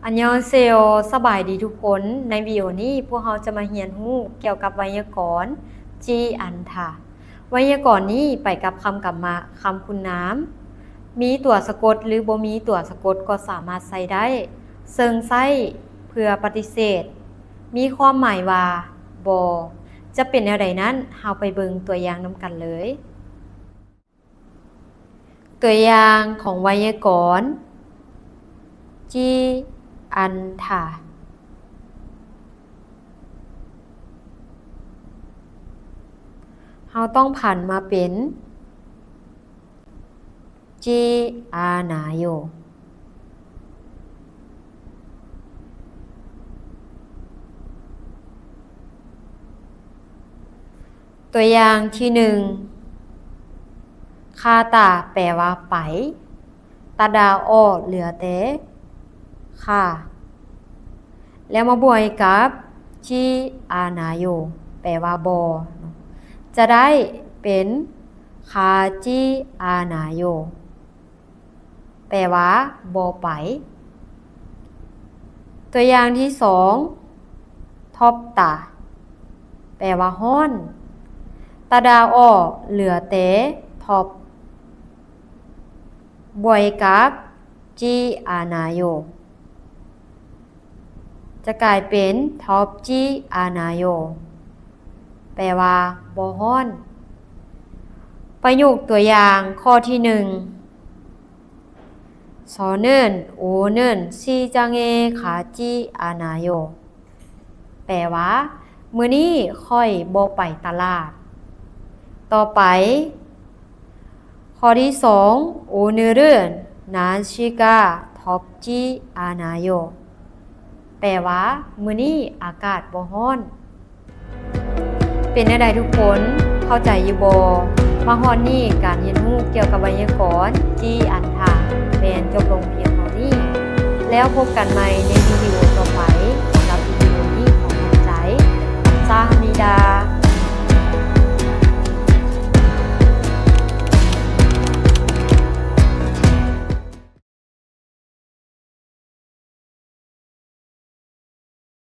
ອັນຍອງເຊໂອ ສະບາຍດີທຸກຄົນ. ໃນວິດີໂອນີ້ພວກເຮົາຈະມາຮຽນຮູ້ກ່ຽວກັບໄວຍາກອນ ຈີອັນທາ. ໄວຍາກອນນີ້ໄປກັບຄຳກຳມະ, ຄຳຄຸນນາມ, ມີຕົວສະກົດ ຫຼື ບໍ່ມີຕົວສະກົດກໍສາມາດໃຊ້ໄດ້, ເຊິ່ງໃຊ້ເພື່ອປະຕິເສດ, ມີຄວາມໝາຍວ່າ ບໍ່. ຈະເປັນແນວໃດນັ້ນ, ເຮົາໄປເບິ່ງຕົວຢ່າງນຳກັນເລີຍ. ຕົວຢ່າງຂອງໄວຍາກອນ ຈີອັນທາ ເຮົາຕ້ອງຜັນມາເປັນ ຈີອານາໂຍ. ຕົວຢ່າງທີໜຶ່ງ ຄາຕາ ແປວ່າໄປ, ຕະດາ ອໍ ເຫຼືອແຕ່ ຄາ ແລ້ວມາບວກກັບ ຈີອານາໂຍ ແປວ່າບໍ່, ຈະໄດ້ເປັນ ຄາຈີອານາໂຍ ແປວ່າບໍ່ໄປ. ຕົວຢ່າງທີສອງ ທອບຕາ ແປວ່າຮ້ອນ, ຕະດາ ອໍ ເຫຼືອແຕ່ ທອບ ບວກກັບ ຈີອານາໂຍ ຈະກາຍເປັນ ທອບຈີອານາໂຍ ແປວ່າບໍ່ຮ້ອນ. ປະໂຫຍກຕົວຢ່າງຂໍ້ທີໜຶ່ງ ຊໍເນີນ ໂອເນີນ ຊີຈາເງ ຄາຈີອານາໂຍ ແປວ່າ ມື້ນີ້ຂ້ອຍບໍ່ໄປຕະຫຼາດ. ຕໍ່ໄປ ຂໍ້ທີສອງ ໂອເນີເຣີນ ນາຊິກາ ທອບຈີອານາໂຍ ແປວ່າ ມື້ນີ້ອາກາດບໍ່ຮ້ອນ. ເປັນແນວໃດທຸກຄົນ ເຂົ້າໃຈຢູ່ບໍ່? ມາຮອດນີ້ ການຮຽນຮູ້ກ່ຽວກັບໄວຍາກອນ ຈີອັນທາ ແມ່ນຈົບລົງພຽງເທົ່ານີ້. ແລ້ວພົບກັນໃໝ່ໃນວິດີໂອຕໍ່ໄປ.